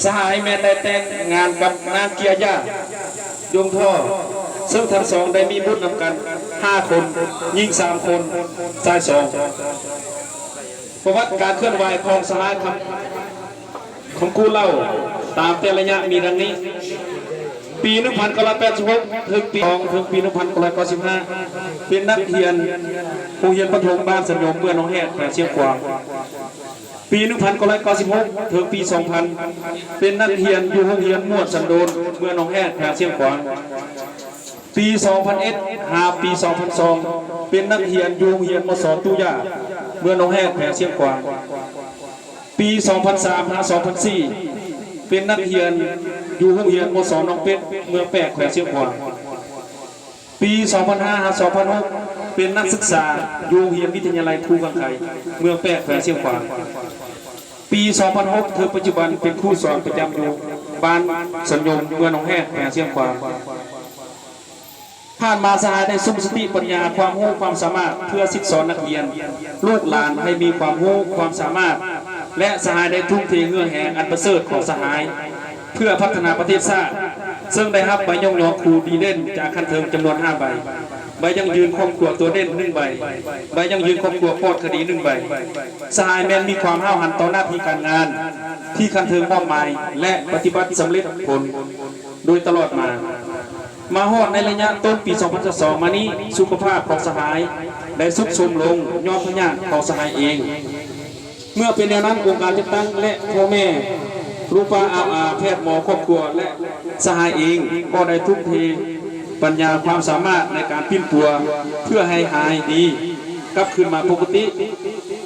ສະຫາຍແມ່ນໄດ້ແຕ່ງງານກັບນາງເກຍຢາ ຢົງທໍ ເຊິ່ງທັງສອງໄດ້ມີບຸດນຳກັນຫ້າຄົນ, ຍິງສາມຄົນ, ຊາຍສອງ. ປະຫວັດການເຄື່ອນໄຫວຂອງສະຫາຍຄຳ ຄຳກູ້ເລົ່າຕາມແຕ່ລະໄລຍະມີດັ່ງນີ້: ປີໜຶ່ງພັນເກົ້າຮ້ອຍແປດສິບຫົກ ເຖິງປີ ເຖິງປີໜຶ່ງພັນເກົ້າຮ້ອຍເກົ້າສິບຫ້າ ເປັນນັກຮຽນໂຮງຮຽນປະຖົມບ້ານສັນຍົມ ເມືອງໜອງແຮດ ແຂວງຊຽງຂວາງ. ປີໜຶ່ງພັນເກົ້າຮ້ອຍເກົ້າສິບຫົກ ເຖິງປີສອງພັນ ເປັນນັກຮຽນຢູ່ໂຮງຮຽນມວດສັນໂດນ ເມືອງໜອງແຮດ ແຂວງຊຽງຂວາງ. ປີສອງພັນເອັດ ຫາປີສອງພັນສອງ ເປັນນັກຮຽນຢູ່ໂຮງຮຽນ ມສ ຕູຢາ ເມືອງໜອງແຮດ ແຂວງຊຽງຂວາງ. ປີສອງພັນສາມ ຫາສອງພັນສີ່ ເປັນນັກຮຽນຢູ່ໂຮງຮຽນ ມສ ໜອງເປັດ ເມືອງແປກ ແຂວງຊຽງຂວາງ. ປີສອງພັນຫ້າ ຫາສອງພັນຫົກ ເປັນນັກສຶກສາຢູ່ໂຮງຮຽນວິທະຍາໄລພູຂ້າງໄຄ ເມືອງແປກ ແຂວງຊຽງຂວາງ. ປີສອງພັນຫົກ ເຖິງປັດຈຸບັນເປັນຄູສອນປະຈຳຢູ່ບ້ານສັນຍົມ ເມືອງໜອງແຮດ ແຂວງຊຽງຂວາງ. ຜ່ານມາສະຫາຍໄດ້ສຸມສະຕິປັນຍາ, ຄວາມຮູ້ຄວາມສາມາດ ເພື່ອສິດສອນນັກຮຽນ, ລູກຫຼານໃຫ້ມີຄວາມຮູ້ຄວາມສາມາດ ແລະ ສະຫາຍໄດ້ທຸ່ມເທເຫື່ອແຮງອັນປະເສີດຂອງສະຫາຍ ເພື່ອພັດທະນາປະເທດຊາດ, ເຊິ່ງໄດ້ຮັບໃບຍົກຍ້ອງຄູດີເດັ່ນຈາກຂັ້ນເທິງຈຳນວນຫ້າໃບ, ໃບຢັ້ງຢືນຄອບຄົວໂດດເດັ່ນໜຶ່ງໃບ, ໃບຢັ້ງຢືນຄອບຄົວປອດຄະດີໜຶ່ງໃບ. ສະຫາຍແມ່ນມີຄວາມຫ້າວຫັນຕໍ່ໜ້າທີ່ການງານທີ່ຂັ້ນເທິງມອບໝາຍ ແລະ ປະຕິບັດສຳເລັດຜົນໂດຍຕະຫຼອດມາ. ມາຮອດໃນໄລຍະຕົ້ນປີສອງພັນຊາວສອງມານີ້, ສຸຂະພາບຂອງສະຫາຍໄດ້ຊຸດໂຊມລົງຍ້ອນພະຍາດຂອງສະຫາຍເອງ. ເມື່ອເປັນແນວນັ້ນ, ອົງການຈັດຕັ້ງ ແລະ ພໍ່ແມ່, ລຸງປ້າອາວອາ, ແພດໝໍ, ຄອບຄົວ ແລະ ສະຫາຍເອງກໍໄດ້ທຸ່ມເທປັນຍາຄວາມສາມາດໃນການປິ່ນປົວເພື່ອໃຫ້ຫາຍດີກັບຄືນມາປົກກະຕິ.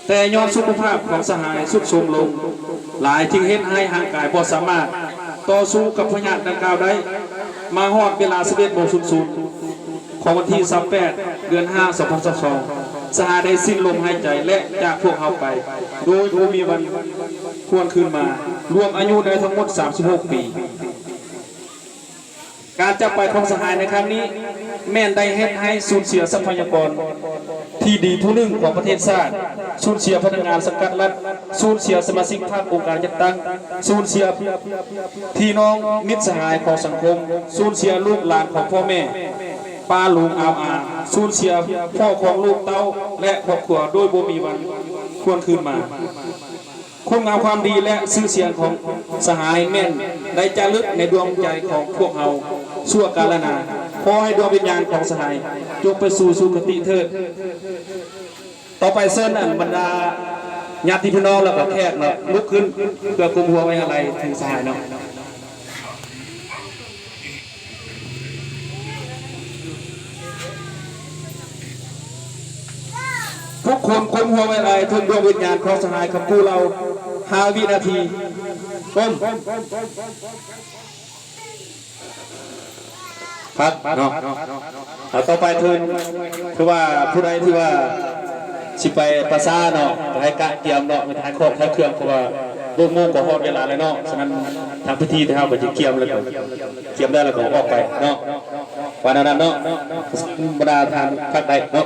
ແຕ່ຍ້ອນສຸຂະພາບຂອງສະຫາຍຊຸດໂຊມລົງຫຼາຍ, ຈຶ່ງເຮັດໃຫ້ຮ່າງກາຍບໍ່ສາມາດຕໍ່ສູ້ກັບພະຍາດດັ່ງກ່າວໄດ້. ມາຮອດເວລາສິບເອັດໂມງສູນສູນ ຂອງວັນທີຊາວແປດ ເດືອນຫ້າ ສອງພັນຊາວສອງ ສະຫາຍໄດ້ສິ້ນລົມຫາຍໃຈ ແລະ ຈາກພວກເຮົາໄປ ໂດຍບໍ່ມີວັນຫວນຄືນມາ, ລວມອາຍຸໄດ້ທັງໝົດສາມສິບຫົກປີ. ການຈາກໄປຂອງສະຫາຍໃນຄັ້ງນີ້ແມ່ນໄດ້ເຮັດໃຫ້ສູນເສຍຊັບພະຍາກອນທີ່ດີຜູ້ໜຶ່ງຂອງປະເທດຊາດ, ສູນເສຍພະນັກງານສັງກັດລັດ, ສູນເສຍສະມາຊິກພັກອົງການຈັດຕັ້ງ, ສູນເສຍພີ່ນ້ອງມິດສະຫາຍຂອງສັງຄົມ, ສູນເສຍລູກຫຼານຂອງພໍ່ແມ່, ປ້າລຸງອາວອາ, ສູນເສຍພໍ່ຂອງລູກເຕົ້າ ແລະ ຄອບຄົວໂດຍບໍ່ມີວັນຫວນຄືນມາ. ຄຸນງາມຄວາມດີ ແລະ ຊື່ສຽງຂອງສະຫາຍແມ່ນໄດ້ຈາລຶກໃນດວງໃຈຂອງພວກເຮົາຊົ່ວກາລະນານ. ຂໍໃຫ້ດວງວິນຍານຂອງສະຫາຍຈົ່ງໄປສູ່ສຸຄະຕິເທີດ. ຕໍ່ໄປເຊີນອັນບັນດາຍາດຕິພີ່ນ້ອງ ແລະ ກໍແຂກເນາະ ລຸກຂຶ້ນເພື່ອກົ້ມຫົວໄວ້ອາໄລເຖິງສະຫາຍເນາະ. ທຸກຄົນກົ້ມຫົວໄວ້ອາໄລເຖິງດວງວິນຍານຂອງສະຫາຍຄຳກູ້ເລົ່າ ຫ້າວິນາທີ. ກົ້ມ. ພັກເນາະ. ແລ້ວຕໍ່ໄປເທີນ ຄືວ່າຜູ້ໃດທີ່ວ່າຊິໄປປ່າຊ້າເນາະ ກໍໃຫ້ກະກຽມເນາະ ໃຫ້ຖ່າຍຂອງຖ່າຍເຄື່ອງ ເພາະວ່າເບິ່ງໂມງກໍຮອດເວລາແລ້ວເນາະ. ສະນັ້ນທາງພິທີເຮົາກໍຈະກຽມ ແລ້ວກໍກຽມໄດ້ແລ້ວກໍອອກໄປເນາະ ວ່າແນວນັ້ນເນາະ. ບັນດາທ່ານພັກໄດ້ເນາະ.